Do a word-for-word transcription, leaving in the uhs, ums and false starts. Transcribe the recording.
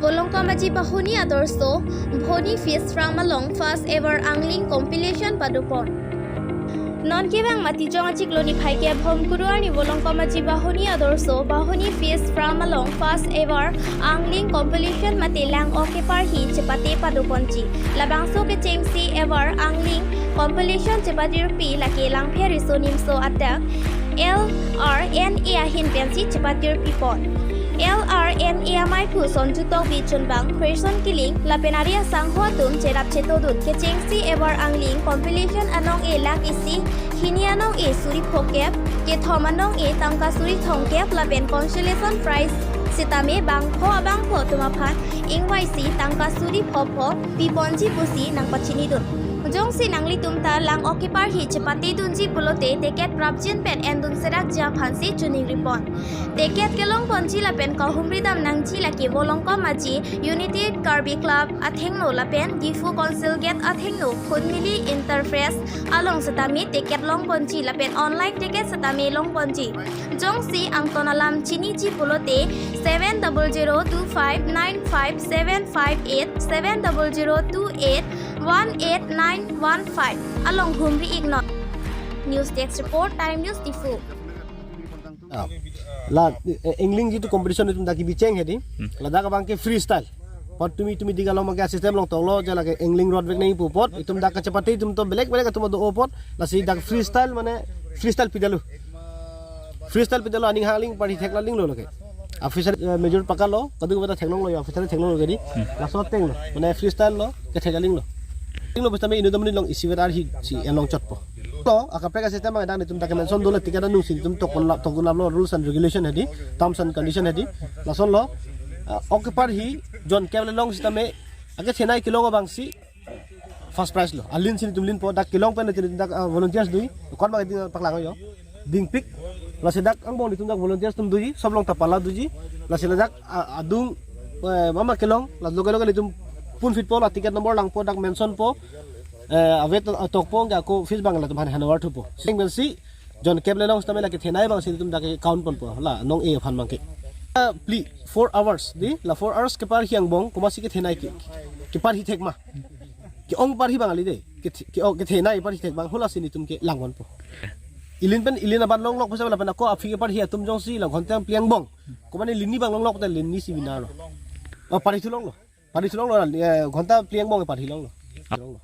Volongkom Aji Bahuni Adorsho, Bhoni Fish Farm along first ever angling competition padopon. Non kevang Matijong achiklo niphai kep Bhomkuru arni Volongkom Aji Bahuni Adorsho, Bahuni Fish Farm along first ever angling competition mate lang-ok keparhi chepate padoponji. Labangso kechengsi ever angling competition chepatirpi lake Langpher Riso Nimso adak L R N A ahin pensi chepatirpipon. L R N A amaiphu Sonju Tokbi chunbang Kherson Killing lapen ari asangho atum cherap chetodun. Kechengsi ever angling competition anong-e lakh isi, hini anong-e suri phokep, kethom anong-e tangka suri thomkep lapen consolation prize sitame bangpho abangpho atum aphan ingvaisi tangka suri phopho piponji pusi nangpachinidun. Jongsi nanglitum ta lang-ok keparhi chepatedunji pulote ticket prapjin pen endun serakji aphansi choningripon. Ticket kelongponji lapen kahumri dam nangji lake Volongkom Aji, United Karbi Club athengno lapen Diphu Council Gate athengno, Khunmili Enterprise along setame ticket longponji lapen online ticket setame longponji. Jongsi angton alam chiniji pulote seven double zero two five nine five seven five eight, seven double zero two eight one eight nine one five along humri iknon. News Desk Report, Time News Diphu. Ah. La, eh, angling jitu competition itum dak kebicheng hedi. Hmm. Ladak abangke freestyle. Apot tumi tumi diga long abangke system long toklo, je lake angling rod vek nangji pu apot, itum dak kachepate itum to belek belek atum do apot, lasi dak freestyle mane freestyle pidalo. Freestyle pidalo, aning hangling parhi thek la linglo lake. Officer, eh, major pakalo, kadokave ta theklonglo ya, officer theklonglo kedi. Hmm. Laso ateng lo, mane freestyle lo, kethek la linglo. Linglo basta me inut amonit along isivet arhi si elong chotpo. To, akaprek asystem abang dak netum dak mention dolo, ticket anung si netum tokdun lap, tokdun laplo rules and regulation hedi, terms and condition hedi. Lason lo, ah, ok keparhi jon kep le long sitame, ake thenei kelong abangsi first prize lo. Alinsi netum linpo, dak kelong pen netum dak, ah, volunteers dui, kon abang ding paklang yo. Dingpik, lasi dak angbong netum dak volunteers atum dui, sob long ta pala duiji, lasi ladak, ah, adung, eh, mama kelong, la loge loge netum punphitpo, la ticket number langpo, dak mention po, eh, ave to, tokpo, nggak ako fees abang latum aphan handover thupo. Sing pensi, jon kep le long sitame lake thenei abangsi netum dak count ponpo, la anong-e aphan abangke. Ah, phli, four hours, di, la four hours keparhi angbong, komatsi kethenei ke, keparhi thek ma. Ke-ong parhi abang kali de, ke, ke, oh, kethenei parhi thek abang, hala si netum kelang ponpo. Ilin pen, ilin aban longlok pusi lapen ako aphi keparhi atum jongsi la ghonta phli angbong, komane linni abang longlok te linni si binarlo. Oh, parhi thu longlo. Parhi thu longlo, eh, ghonta phli angbong parhi longlo. Longlo.